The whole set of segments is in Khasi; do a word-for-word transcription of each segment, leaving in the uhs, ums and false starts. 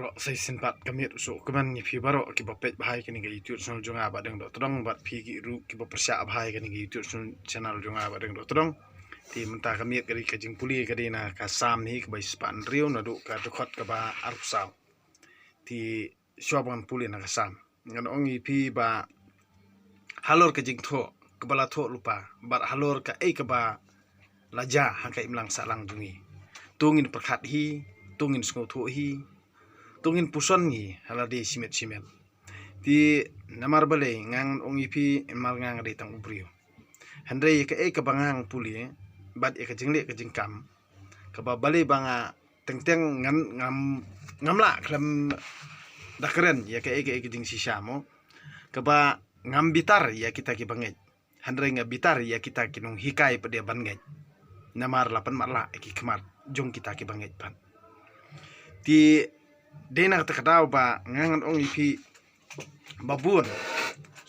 Sa shisien pat ka miet u sngewkmen ïa phi baroh kiba peit bha ïa kane ka YouTube channel jong nga Bah Deng Dohtdong, bad phi ki ruh kiba pyrshah bha ïa kane ka YouTube channel jong nga Bah Deng Dohtdong. Te mynta ka miet ka dei ka jingpule ka dei na ka Salm hi kaba shispah hynriew naduh ka dkhot kaba arphew saw. Te shuwa ba ngan pule na ka Salm, ngan ong ïa phi ba halor ka jingthoh kaba la thoh lypa bad halor kaei kaba la jia ha ka imlang sahlang jong ngi, to ngin pyrkhat hi, to ngin sngewthuh hi, to ngin puson hi ha lade shimet shimet. Te namar balei, nga ngan ong ïa phi, namar nga nga dei tang u briew. Hynrei ïa kaei kaba nga ngan pule bad ïa ka jingleh ka jingkam, kaba balei ba nga teng teng ngan, ngam, ngam lah khlem da kren ïa kaei kaei ka jingshisha mo, kaba ngam bitar ïa kita kiba ngeit, hynrei nga bitar ïa kita ki nonghikai pat de ban ngeit. Namar la pynmatlah ïa ki khmat jong kita kiba ngeit pat. Te dei na kata ka daw ba nga ngan ong ïa phi ba bun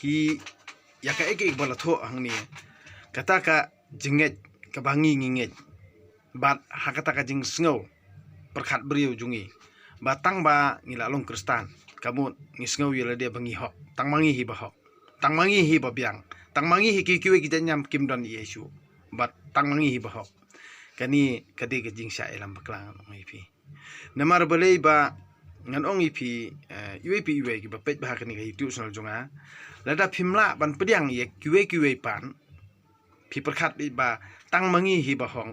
hi ïa kaei kaei ba la thoh hangne, kata ka jingngeit kaba ngi ngi ngeit, bad ha kata ka jingsngew pyrkhat briew jong ngi ba tang ba ngi la long Khristan, ka mut ngi sngew ïa lade ba ngi hok, tang ma ngi hi ba hok, tang ma ngi hi ba biang, tang ma ngi hi ki kiwei ki jait niam kim don ïa Jisu, bad tang ma ngi hi ba hok. Kane ka dei ka jingshah ïalam bakla, ngan ong ïa phi. Namar balei ba ngan ong ïa phi, eh, iwei pa iwei kiba peit bha ha kane ka YouTube channel jong nga, lada phim lah ban pdiang ïa kiwei kiwei pat, phi pyrkhat beit ba tang ma ngi hi ba hok,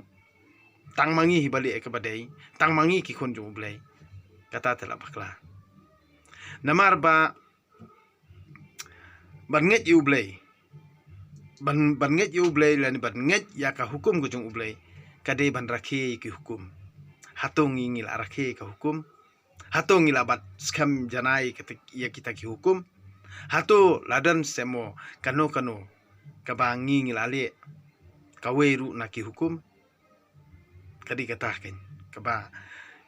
tang ma ngi hi ba leh kaba dei, tang ma ngi ki khun jong U Blei, kata te la bakla. Namar ba ban ngeit ïa U Blei, ban, ban ngeit ïa U Blei lane ban ngeit ïa ka hukum ka jong U Blei, ka dei ban rakhe ïa ki hukum. Hato ngi ngi la rakhe ïa ka hukum? Hato ngi la bat skhem janai ïa kita ki hukum? Hato la don seh mo kano kano kaba ngi ngi la leh kawei ruh na ki hukum? Ka dei kata keiñ kaba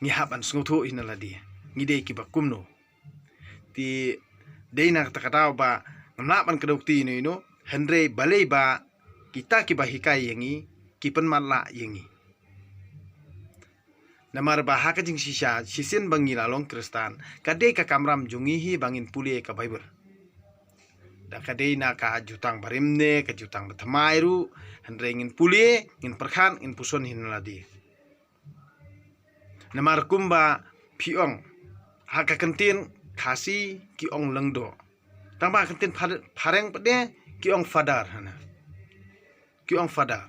ngi hap ban sngewthuh hi na lade, ngi dei kiba kumno. Te dei na kata ka daw ba ngam lah ban kdew kti ïano ïano, hynrei balei ba kita kiba hikai ïa ngi ki pynmatlah ïa ngi. Namar ba ha ka jingshisha, shisien ba ngi la long Khristan, ka dei ka kamram jong ngi hi ba ngin pule ka Baibl. Da ka dei na ka jutang barim ne ka jutang bathymmai ruh, hynrei ngin pule, ngin pyrkhat, ngin puson hi na lade. Namar kumba phi ong, ha ka ktien Khasi ki ong lyngdoh. Tang ba ha ka ktien Phar-, Phareng pat de ki ong father hana. Ki ong father.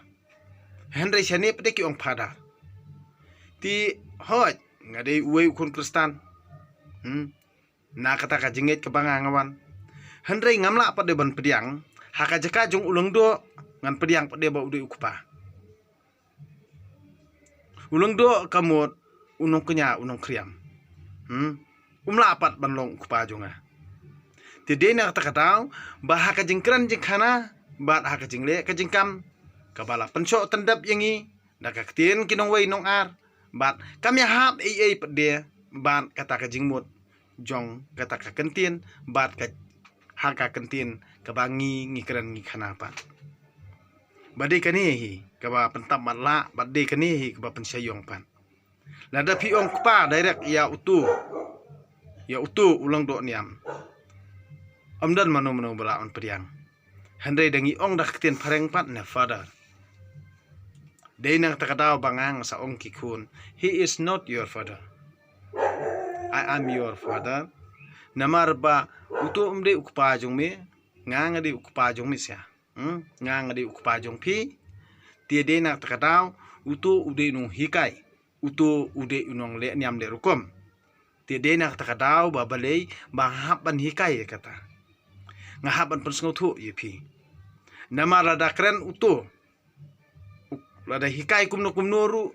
Hynrei shane pat de ki ong father. Te hooid, nga dei uwei u khun Khristan. Hmm. Na kata ka jingngeit kaba nga nga wan. Hynrei ngam lah pat de ban pdiang ha ka jaka jong u lyngdoh, ngan pdiang pat de ba u dei u kpa. U lyngdoh ka mut u nongkñia, u nongkhriam. Hmm? Um lah pat ban long u kpa jong nga. Te dei na kata ka daw ba ha ka jingkren jingkhana bad ha ka jingleh ka jingkam kaba la pynshoh tyndep ïa ngi da ka ktien ki nongwei nongar, bad kam ïahap ei ei pat de bad kata ka jingmut jong kata ka ktien, bad ka, ha ka ktien kaba ngi ngi kren ngi khana pat. Ba dei kane hi kaba pyntap matlah, ba dei kane hi kaba pynshaiong pat. Lada phi ong kpa direct ïa uto, ïa uto u lyngdoh niam, ym don mano mano ba lah ban pdiang. Hynrei da ngi ong da ka ktien Phareng pat ne father. Dei na kata ka daw ba nga nga sa ong ki khun, he is not your father, I am your father. Namar ba uto um dei u kpa jong me, nga nga dei u kpa jong me sha. Hmm? Nga nga dei u kpa jong phi. Te dei na kata ka daw uto u dei u nonghikai, uto u dei u nongleh niam leh rukom. Te dei na kata ka daw ba balei ba nga hap ban hikai ïa kata, nga hap ban pynsngewthuh ïa phi. Namar lada kren uto, u, lada hikai kumno kumno ruh,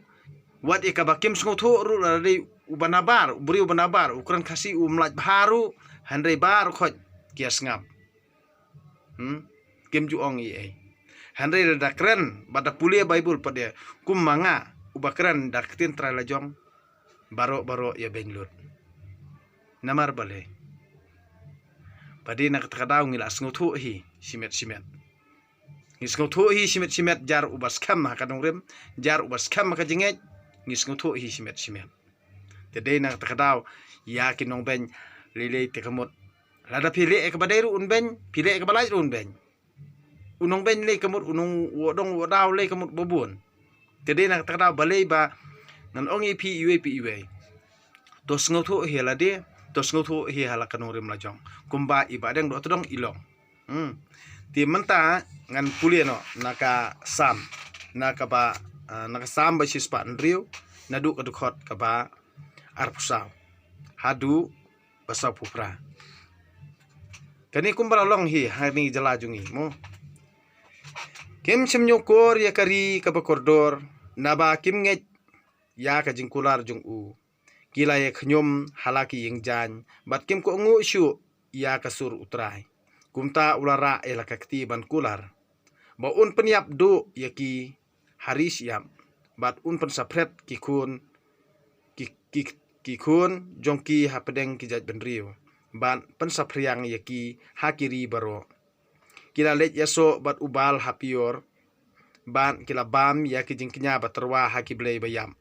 wat ïa kaba kim sngewthuh ruh, lada dei uba nabar, u briew uba nabar, u kren Khasi um lait bha ruh, hynrei baroh khoit ki ïa sngap. Hmm? Kim ju ong ei ei. Hynrei lada kren bad da pule Baibl pat de kum ma nga uba kren da ka ktien trai la jong, baroh baroh ïa beiñ lut. Namar balei? Ba dei na kata ka daw ngi la sngewthuh hi shimet shimet. Ngi sngewthuh hi shimet shimet, jar uba skhem ha ka nongrim, jar uba skhem ha ka jingngeit, ngi sngewthuh hi shimet shimet. Te dei na kata ka daw ïa ki nongbeiñ lei lei te ka mut. Lada phi leh ïa kaba dei ruh un beiñ, phi leh ïa kaba lait ruh un beiñ. U nongbeiñ lei ka mut, u nong u dong u daw lei ka mut ba bun. Te dei na kata ka daw balei ba ngan ong ïa phi iwei pa iwei. To sngewthuh hi lade, to sngewthuh hi ha la ka nongrim la jong. Kumba i Bahdeng Dohtdong i long. Hmm. Te mynta ngan pule noh na ka Salm, na kaba, ah, na ka Salm ba shispah hynriew, naduh ka dkhot kaba arphew saw haduh ba sawphew phra. Kane kumba la long hi ha kane ka jylla jong ngi mo. Kim shym ñiewkor ïa ka ri kaba kordor, naba kim ngeit ïa ka jingkular jong u. Ki la ïa khñium ha la ki ïing jaiñ, bad kim kohnguh shuh ïa ka sur U Trai. Kumta u la rah ïa la ka kti ban kular, ba un pynïap duh ïa ki ha ri shyiap, bad un pynsaphriang ki khun, ki, ki, ki khun jong ki hapdeng ki jaitbynriew, bad pynsaphriang ïa ki ha ki ri baroh. Ki la leit ïasoh bad u Baal ha Peor, bad ki la bam ïa ki jingkñia ba tyrwa ha ki blei ba ïap.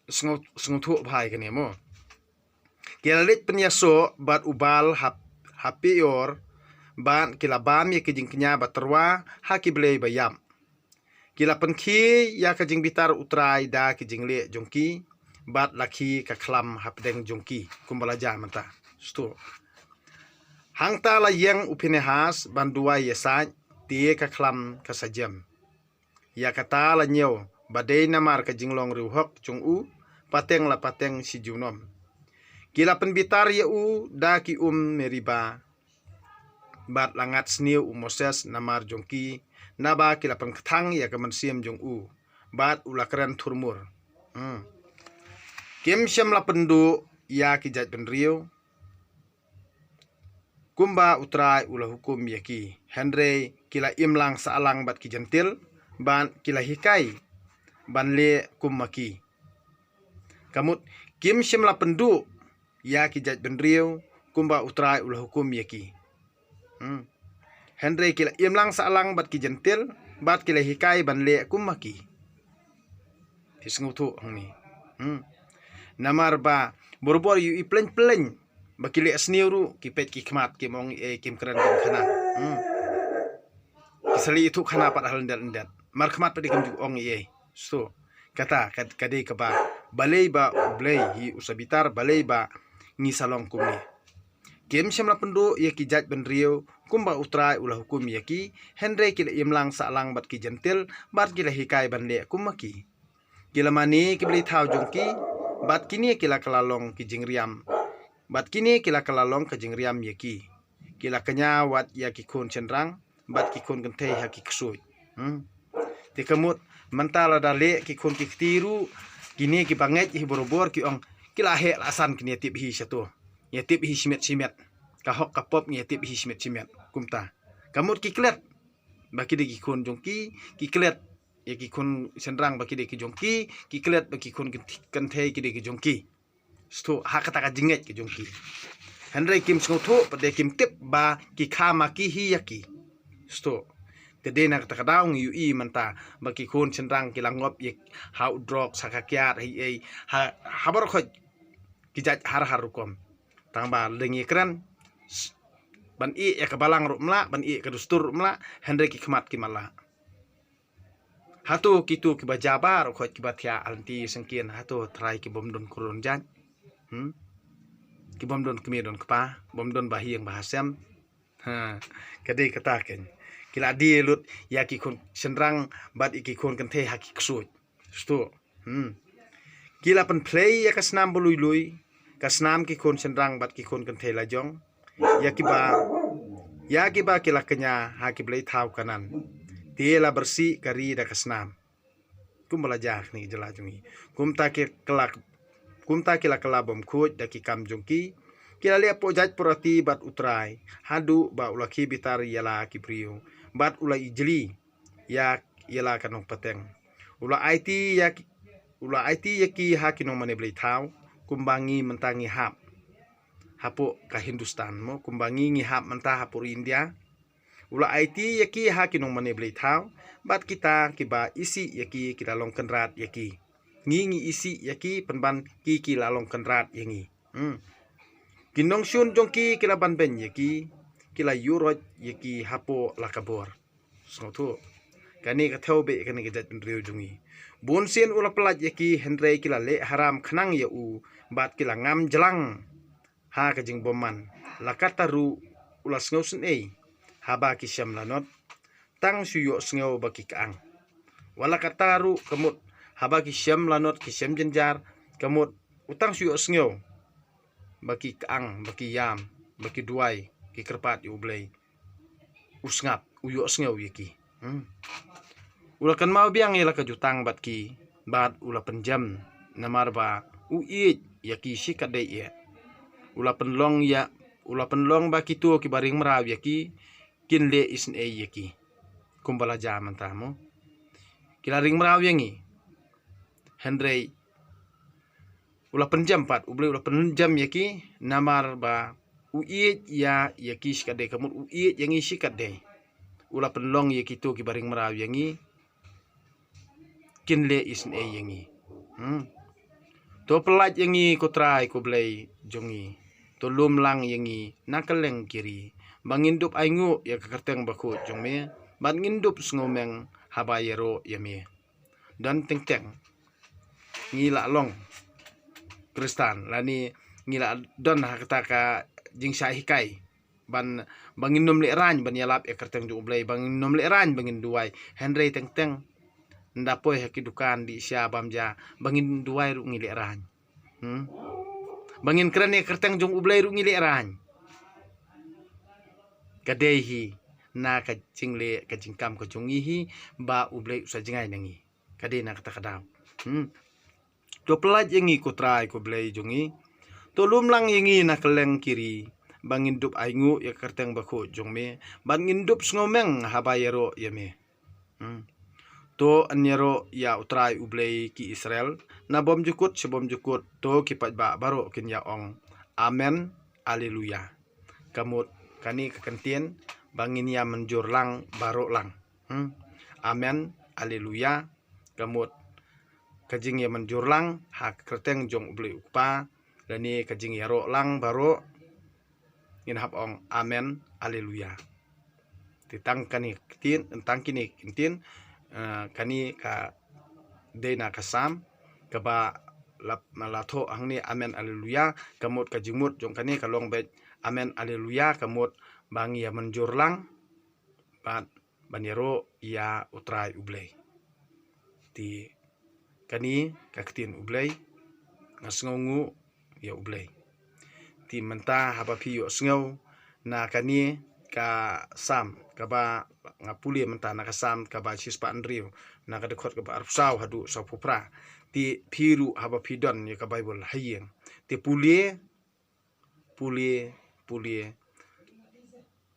Sngew, sngewthuh bha ïa kane mo. Ki la leit pynïasoh bad u Baal ha, ha Peor, bad ki la bam ïa ki jingkñia ba tyrwa ha ki blei ba ïap. Ki la pynkhie ïa ka jingbitar U Trai da ki jingleh jong ki, bad la khie ka khlam hapdeng jong ki, kumba la jia mynta. Sngewthuh. Hangta la ïeng u Phinehas ban duwai ïasaid, te ka khlam ka sa jem. Ïa kata la ñiew, ba dei namar ka jinglong riewhok jong u, pateng la pateng shi junom. Ki la pynbitar ïa u da ki um Meriba, bad la ngat sniew u Moses namar jong ki, naba ki la pynkthang ïa ka mynsiem jong u, bad u la kren thurmur. Hmm. Kim shym la pynduh ïa ki jaitbynriew, kumba U Trai u la hukum ïa ki. Hynrei ki la imlang sahlang bad ki jentil, bad ki la hikai ban leh kum ma ki. Ka mut, kim shym la pynduh ïa ki jaitbynriew, kumba U Trai u la hukum ïa ki. Hmm. Hynrei ki la imlang sahlang bad ki jentil, bad ki la hikai ban leh kum ma ki. Phi sngewthuh hangne. Hmm. Namar ba, borabor ïohi plein plein, ba ki leh sniew ruh, ki peit ki khmat, kim ong ei, kim kren kim khana. Hmm. Ki sa leit ïathuh khana pat ha lyndet lyndet. Markhmat pat de kim ju ong ei. So, kata, ka, ka dei kaba, balei ba U Blei hi u sa bitar, balei ba ngi sa long kumne. Kim shym la pynduh ïa ki jaitbynriew, kumba U Trai u la hukum ïa ki, hynrei ki la imlang sahlang bad ki jentil, bad ki la hikai ban leh kum ma ki. Ki la mane ki blei thaw jong ki, bad kine ki la kylla long ki jingriam. Bad kine ki la kylla long ka jingriam ïa ki. Ki la kñia wat ïa ki khun shynrang, bad ki khun kynthei ha ki ksuid. Hmm. Te ka mut, mynta lada leh ki khun ki kti ruh, kine ki bangeit hi borabor ki ong, ki la heh la san kine tip hi shato. Ïa tip hi shimet shimet. Ka hok ka pop ngi ïa tip hi shimet shimet. Kumta. Ka mut ki klet. Ba ki dei ki khun jong ki, ki klet. Ïa ki khun shynrang ba ki dei ki jong ki, ki klet ba ki khun kynth-, kynthei ki dei ki jong ki. Sngewthuh, ha kata ka jingngeit ka jong ki. Hynrei kim sngewthuh, pat de kim tip ba ki kha ma ki hi ïa ki. Sngewthuh. Te dei na kata ka daw ngi ïohi mynta, ba ki khun shynrang ki la ngop ïa ha u drok, ha ka kiad, ha ei, ha, ha baroh khoit ki jait har har rukom. Tang ba lyngngoh kren, s-, ban ïeh ïa ka balang ruh mlah, ban ïeh ka dustur ruh mlah, hynrei ki khmat kim lah. Hato kito kiba jabar, u khot kiba thiah, ha lynti syngkien, hato trai ki bym don kyrdan jait. Hmm? Ki bym don kmie don kpa, bym don ba ha ïing ba ha sem. Ha, ka dei kata kein. Ki la die lut, ïa ki khun shynrang, bad ïa ki khun kynthei ha ki ksuid. Sngewthuh. Hmm. Ki la pynphlei ïa ka snam ba lui lui, ka snam ki khun shynrang bad ki khun kynthei la jong. Ïa kiba, ïa kiba ki la kñia ha ki blei thaw Kanaan. Te la byrsi ka ri da ka snam. Kumba la jia ha kane ka jylla jong ngi. Kumta ki la, kumta ki la kylla bymkhuid da ki kam jong ki. Ki la leh poh jait poh rati bad U Trai. Haduh ba u la khie bitar ïa la ki briew. Bad u la ijli ïa, ïa la ka nongpateng. U la aiti ïa ki, u la aiti ïa ki ha ki nongmane blei thaw, kumba ngi mynta ngi hap hapoh ka Hindustan mo, kumba ngi ngi hap mynta hapoh ri India. U la aiti ïa ki ha ki nongmane blei thaw, bad kita kiba isih ïa ki, ki la long kynrad ïa ki. ngi ngi isih ïa ki, pynban ki ki la long kynrad ïa ngi. Hmm. Ki nongshun jong ki ki la ban beiñ ïa ki, ki la ïuh roit ïa ki hapoh la ka bor. Sngewthuh. Kane ka thew beh kane ka jaitbynriew jong ngi. Bun sien u la pyllait ïa ki, hynrei ki la leh haram khnang ïa u, bad ki la ngam jlang ha ka jingbymman. La katta ruh u la sngewsynei haba ki shem lanot, tang shu ïohsngew ba ki kyang. Wat la katta ruh ka mut, haba ki shem lanot, ki shem jynjar, ka mut u tang shu ïohsngew ba ki kyang, ba ki ïam, ba ki duwai, ki kyrpad ïa U Blei, u sngap, u ïohsngew ïa ki. Hmm. U la kynmaw biang ïa la ka jutang bad ki, bad u la pynjem, namar ba u ïeit ïa ki shikatdei eh. U la pynlong ïa, u la pynlong ba kito kiba ring mraw ïa ki kin leh isynei ïa ki, kumba la jia mynta mo. Ki la ring mraw ïa ngi, hynrei u la pynjem pat, U Blei u la pynjem ïa ki, namar ba u ïeit ïa, ïa ki shikatdei, ka mut u ïeit ïa ngi shikatdei. U la pynlong ïa kito kiba ring mraw ïa ngi kin leh isynei ïa ngi. Hmm. To pyllait ïa ngi ko Trai ko Blei jong ngi. To lum lang ïa ngi na kylleng ki ri, ba ngin dup ainguh ïa ka kyrteng bakhuid jong me, bad ngin dup sngewmeng haba ïaroh ïa me. Don teng teng ngi la long Khristan, lane ngi la don ha kata ka jingshah hikai ban, ba ngin nym lehraiñ ban ïalap ïa ka kyrteng jong U Blei, ba ngin nym lehraiñ ba ngin duwai. Hynrei teng teng nda poi ha ki dukan dih sha bam ja, ba ngin duwai ruh ngi lehraiñ. Hmm? Ba ngin kren ïa ka kyrteng jong U Blei ruh ngi lehraiñ. Ka dei hi na ka jingleh ka jingkam ka jong ngi hi, ba U Blei u sa jngai na ngi. Ka dei na kata ka daw. Hmm. To pyllait ïa ngi ko Trai ko Blei jong ngi. To lum lang ïa ngi na kylleng ki ri, ba ngin dup ainguh ïa ka kyrteng bakhuid jong me, bad ngin dup sngewmeng haba ïaroh ïa me. Hmm. To yn ïaroh ïa U Trai U Blei ki Israel, na bymjukut sha bymjukut. To ki paidbah baroh kin ïa ong, Amen, Alleluia. Ka mut kane ka kyntien ba ngin ïa mynjur lang baroh lang. Hmm. Amen, Alleluia. Ka mut ka jingïa mynjur lang ha ka kyrteng jong U Blei U Kpa, lane ka jingïaroh lang baroh. Ngin hap ong, Amen, Alleluia. Te tang kane ka ktien, tang kine ki ktien, eh, kane ka dei na ka Salm kaba la, la thoh hangne, Amen, Alleluia. Ka mut ka jingmut jong kane ka long beit, Amen, Alleluia, ka mut ba ngi ïa mynjur lang bad ban ïaroh ïa U Trai U Blei. Te kane ka ktien U Blei, nga sngewnguh ïa U Blei. Te mynta haba phi ïohsngew na kane ka Salm, kaba nga pule mynta, na ka Salm kaba shispah hynriew, na ka dkhot kaba arphew saw haduh sawphew phra. Te phi ruh haba phi don ïa ka Baibl ha ïing, te pule, pule, pule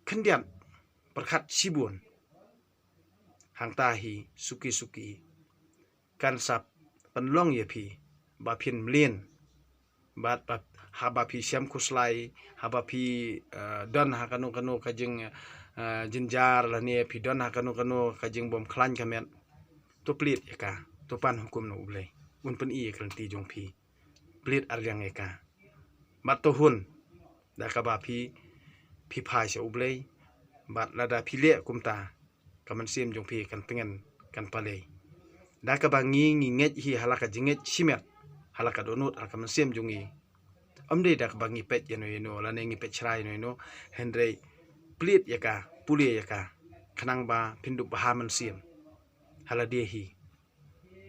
khyndiat pyrkhat shibun. Hangta hi suki suki kan sa pynlong ïa phi ba phin mlien. Bad ba, haba phi shem khuslai, haba phi, eh, don ha kano kano ka jing, eh, jynjar, lane phi don ha kano kano ka jingbym khlaiñ ka met, to plied ïa ka, to pan hukum na U Blei. Un pyni ïa ka lynti jong phi. Plied arliang ïa ka. Bad to hun da kaba phi, phi phai sha U Blei. Bad lada phi leh kumta, ka mynsiem jong phi kan tngen, kan palei. Da kaba ngi ngi ngeit hi ha la ka jingngeit shimet, ha la ka dohnud, ha la ka mynsiem jong ngi. Ym dei da kaba ngi peit ïano ïano, lane ngi peit shrai ïano ïano, hynrei plied ïa ka, pule ïa ka, khnang ba phin dup bha mynsiem ha lade hi.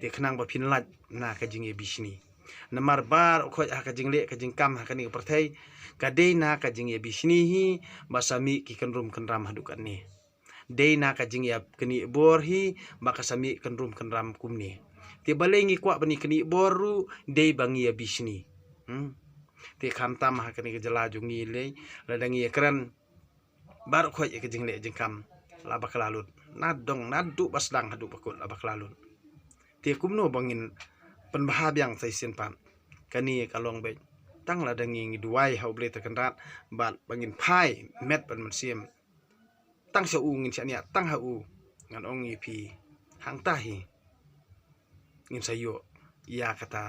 Te khnang ba phin lait na ka jingïabishni. Namar baroh khoit ha ka jingleh ka jingkam ha kane ka pyrthei, ka dei na ka jingïabishni hi ba sa mih ki kynrum kynram haduh katne. Dei na ka jingïaknieh bor hi ba ka sa mih kynrum kynram kumne. Te balei ngi kwah ban ïaknieh bor ruh, dei ba ngi ïabishni. Hmm. Te khamtam ha kane ka jylla jong ngi lei, lada ngi ïakren baroh khoit ïa ka jingleh jingkam, la bakla lut. Na dong, naduh ba sdang haduh ba kut, la bakla lut. Te kumno ba ngin pynbha biang sa shisien pat? Kane ka long beit tang lada ngi ngi duwai ha U Blei Trai Kynrad, bad ba ngin phai met bad mynsiem. Tang sha u ngin shaniah, tang ha u. Ngan ong ïa phi, hangta hi ngin sa ïoh ïa kata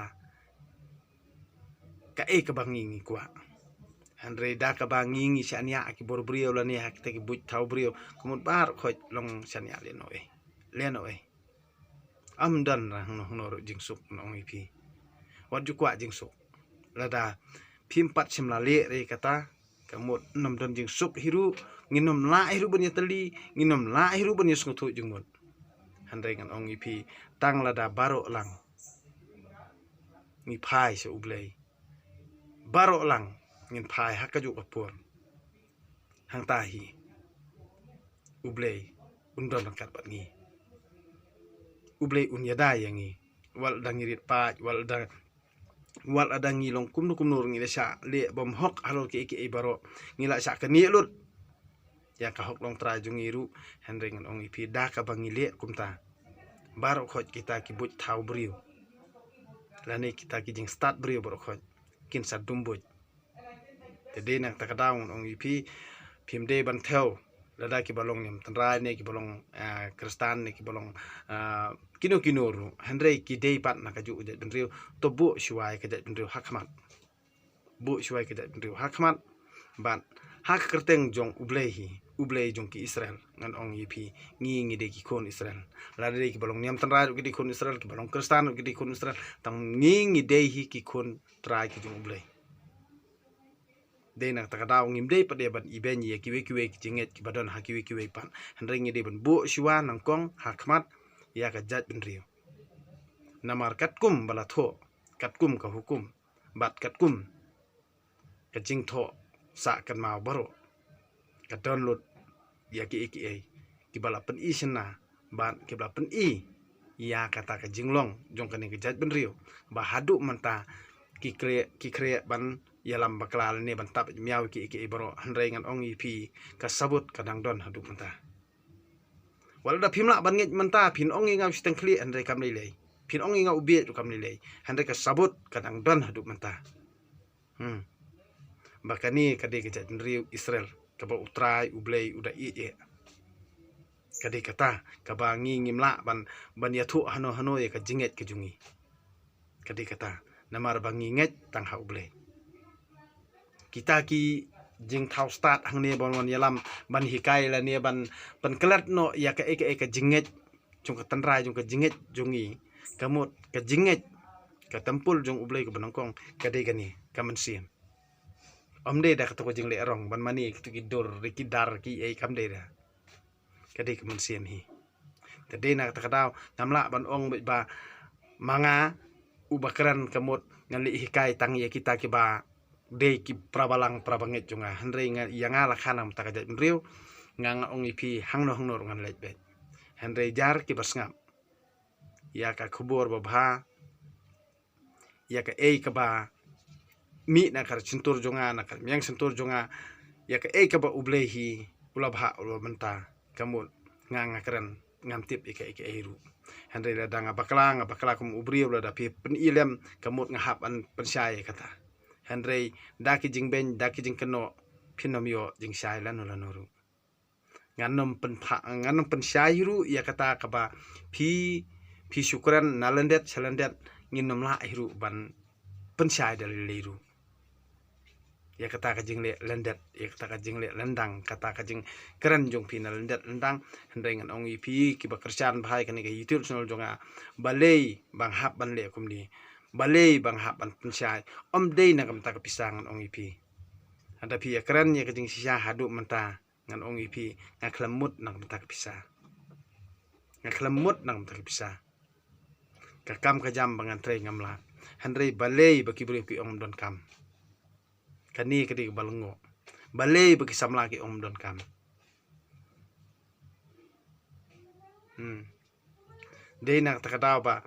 kaei kaba ngi ngi kwah. Hynrei da kaba ngi ngi shaniah ha ki bor briew lane ha kita ki buit thaw briew, ka mut baroh khoit long shaniah lehnohei, lehnohei. Ym don hangno hangno ruh jingsuk, ngan ong ïa phi. Wat ju kwah jingsuk. Lada phim pat shym la leh re kata, ka mut ym don jingsuk hi ruh, ngin ym lah hi ruh ban ïatylli, ngin ym lah hi ruh ban ïasngewthuh jingmut. Hynrei ngan ong ïa phi, tang lada baroh lang ngi phai sha U Blei, baroh lang ngin phai ha kajuh ka por, hangta hi U Blei un don ryngkat bad ngi. U Blei un ïada ïa ngi. Wat lada ngi rit paid, wat lada, wat lada ngi long kumno kumno ruh, ngi la shah leh bymhok halor kiei kiei baroh, ngi la shah knieh lut ïa ka hok longtrai jong ngi ruh, hynrei ngan ong ïa phi, da kaba ngi leh kumta, baroh khoit kita ki buit thaw briew lane kita ki jingstad briew baroh khoit kin sa dum buit. Te dei na kata ka daw ngan ong ïa phi, phim dei ban thew lada kiba long niam tynrai ne kiba long, ah, Khristan ne kiba long, ah, kino kino ruh, hynrei ki dei pat na kajuh ka jaitbynriew. To buh shuwa ïa ka jaitbynriew ha khmat. Buh shuwa ïa ka jaitbynriew ha khmat. Bad ha ka kyrteng jong U Blei hi, U Blei jong ki Israel, ngan ong ïa phi, ngi ngi dei ki khun Israel. Lada dei kiba long niam tynrai ruh ki dei khun Israel, kiba long Khristan ruh ki dei khun Israel, tang ngi ngi dei hi ki khun trai ki jong U Blei. Dei na kata ka daw ngim dei pat de ban ibeiñ ïa kiwei kiwei ki jingngeit kiba don ha kiwei kiwei pat. Hynrei ngi dei ban buh shuwa nyngkong ha khmat ïa ka jaitbynriew. Namar katkum ba la thoh, katkum ka hukum, bad katkum ka jingthoh sah kynmaw baroh, ka don lut ïa kiei kiei kiba la pyni shynna bad kiba la pyni ïa kata ka jinglong jong kane ka jaitbynriew, ba haduh mynta ki khreh, ki khreh ban ïalam bakla lane ban tap miaw kiei kiei baroh. Hynrei ngan ong ïa phi, ka sabut ka dang don haduh mynta. Wat lada phim lah ban ngeit mynta, phin ong ïa nga u shiteng khlieh, hynrei kam lei lei. Phin ong ïa nga u bieit ruh kam lei lei. Hynrei ka sabut ka dang don haduh mynta. Hmm. Ba kane ka dei ka jaitbynriew Israel kaba U Trai U Blei u da ïeit. Ka dei kata kaba ngi ngim lah ban, ban ïathuh hano hano ïa ka jingngeit ka jong ngi. Ka dei kata namar ba ngi ngeit tang ha U Blei. Kita ki jingthaw stad hangne ban wan ïalam, ban hikai lane ban pynklet noh ïa kaei kaei ka jingngeit jong ka tynrai, jong ka jingngeit jong ngi, ka mut ka jingngeit, ka templ jong U Blei kaba nyngkong ka dei kane, ka mynsiem. Ym dei da kato ka jingleh rong ban mane kito ki dur ki dar kiei, kam dei da. Ka dei ka mynsiem hi. Te dei na kata ka daw ngam lah ban ong beit ba ma nga uba kren, ka mut ngan leit hikai tang ïa kita kiba dei ki para balang para bangeit jong nga. Hynrei nga, ïa nga la kha na ka bynta ka jaitbynriew, nga nga ong ïa phi hangno hangno ruh ngan leit beit. Hynrei jar kiba sngap ïa ka khubor babha, ïa kaei kaba mih na ka shyntur jong nga, na ka miang shyntur jong nga, ïa kaei kaba U Blei hi u la bha u la mynta, ka mut nga nga kren, ngam tip ïa kaei kaei ruh. Hynrei lada nga bakla, nga bakla kum u briew, lada phi pynilem, ka mut nga hap ban pynshai ïa kata. Hynrei da ki jingbeiñ, da ki jingkynnoh, phin ym ïoh jingshai lano lano ruh. Ngan ym pynpha, ngan ym pynshai ruh ïa kata kaba phi, phi shu kren na lyndet sha lyndet, ngin ym lah ruh ban pynshai da lei lei ruh. Ïa kata ka jingleh lyndet, ïa kata ka jingleh lyndang, kata ka jingkren jong phi na lyndet lyndang. Hynrei ngan ong ïa phi kiba kyrshan bha ïa kane ka YouTube channel jong nga, balei ba nga hap ban leh kumne, balei ba nga hap ban pynshai. Ym dei na ka bynta ka pisa, ngan ong ïa phi. Hynda phi ïa kren ïa ka jingshisha haduh mynta, ngan ong ïa phi, nga khlem mut na ka bynta ka pisa. Nga khlem mut na ka bynta ka pisa. Ka kam ka jam ba ngan trei ngam lah. Hynrei balei ba ki briew ki ong ym don kam? Kane ka dei kaba lyngngoh. Balei ba ki samla ki ong ym don kam? Hmm. Dei na kata ka daw ba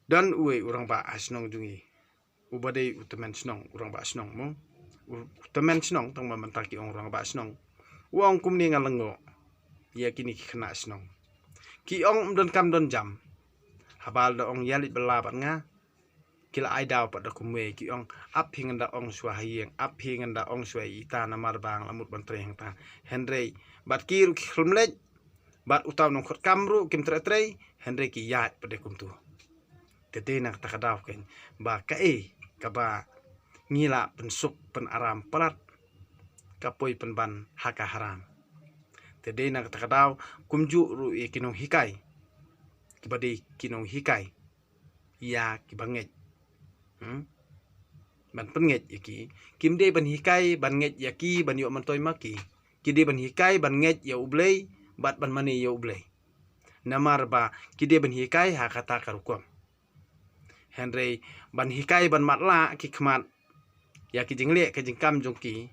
don uwei u rangbah ha shnong jong ngi, uba dei u tymmen shnong, u rangbah shnong mo. U, u tymmen shnong, tang ba mynta ki ong u rangbah shnong. U ong kumne, nga lyngngoh ïa kine ki khynnah shnong. Ki ong ym don kam don jam. Haba la da ong ïa leit bylla bad nga, ki la ai daw pat da kumwei, ki ong ap hi ngan da ong shuwa ha ïing, ap hi ngan da ong shuwa ïa ita namar ba nga la mut ban trei hangta. Hynrei bad ki ruh ki khlem leit, bad uta u nongkhotkam ruh kim treh trei, hynrei ki ïaid pat de kumtu. Te dei na kata ka daw kein ba kaei kaba ngi lah pynsuk pynaram palat, ka poi pynban ha ka haram. Te dei na kata ka daw kumjuh ruh ïa ki nonghikai, kiba dei ki nonghikai ïa kiba ngeit. Hmm? Ban pynngeit ïa ki. Kim dei ban hikai ban ngeit ïa ki, ban ïoh myntoi ma ki. Ki dei ban hikai ban ngeit ïa U Blei bad ban mane ïa U Blei. Namar ba ki dei ban hikai ha kata ka rukom. Hynrei ban hikai ban matlah ki khmat ïa ki jingleh ki jingkam jong ki,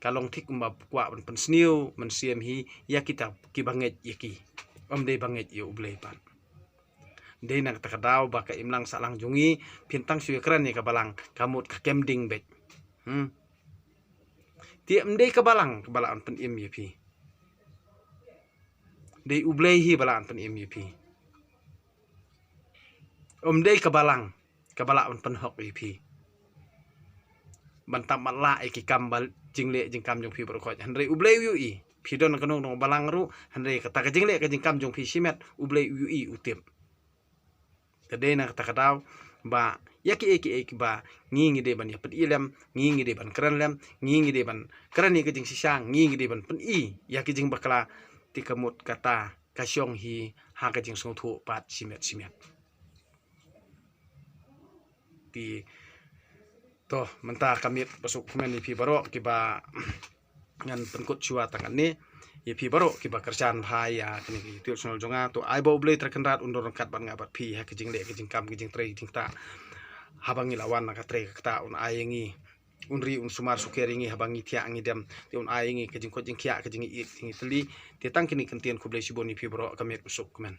ka long thik kumba kwah ban pynsniew mynsiem hi ïa kita kiba ngeit ïa ki. Ym dei ba ngeit ïa U Blei pat. Dei na kata ka daw ba ka imlang sahlang jong ngi, phin tang shu ïakren ïa ka balang, ka mut ka kem ding beit. Hmm. Te ym dei ka balang kaba lah ban pynim ïa phi. Dei U Blei hi ba lah ban pynim ïa phi. Ym dei ka balang kaba lah ban pynhok ïa phi ban tap matlah ïa ki kam ba jingleh jingkam jong phi baroh khoit. Hynrei U Blei u ïohi. Phi don kano kano balang ruh, hynrei kata ka jingleh ka jingkam jong phi shimet, U Blei u ïohi, u tip. Te dei na kata ka daw ba ïa kiei kiei kiba ngi ngi dei ban ïa pyni lem, ngi ngi dei ban kren lem, ngi ngi dei ban kren ïa ka jingshisha, ngi ngi dei ban pyni ïa ka jingbakla, te ka mut kata ka shong hi ha ka jingsngewthuh pat shimet shimet. Te to, mynta ka miet ba suk kmen ïa phi baroh kiba ngan pynkut shuwa tang katne. Ïa phi baroh kiba kyrshan bha ïa kane ka YouTube channel jong nga, to ai ba U Blei Trai Kynrad un don ryngkat bad nga bad phi ha ka jingleh ka jingkam, ka jingtrei jingktah. Haba ngi la wan na ka trei ka ktah, un ai ïa ngi, un ri un sumar sukher ïa ngi haba ngi thiah ngi dem. Te un ai ïa ngi ka jingkoit jingkhiah, ka jingïeit jingïatylli. Te tang kine ki kyntien, khublei shibun ïa phi baroh, ka miet ba suk kmen.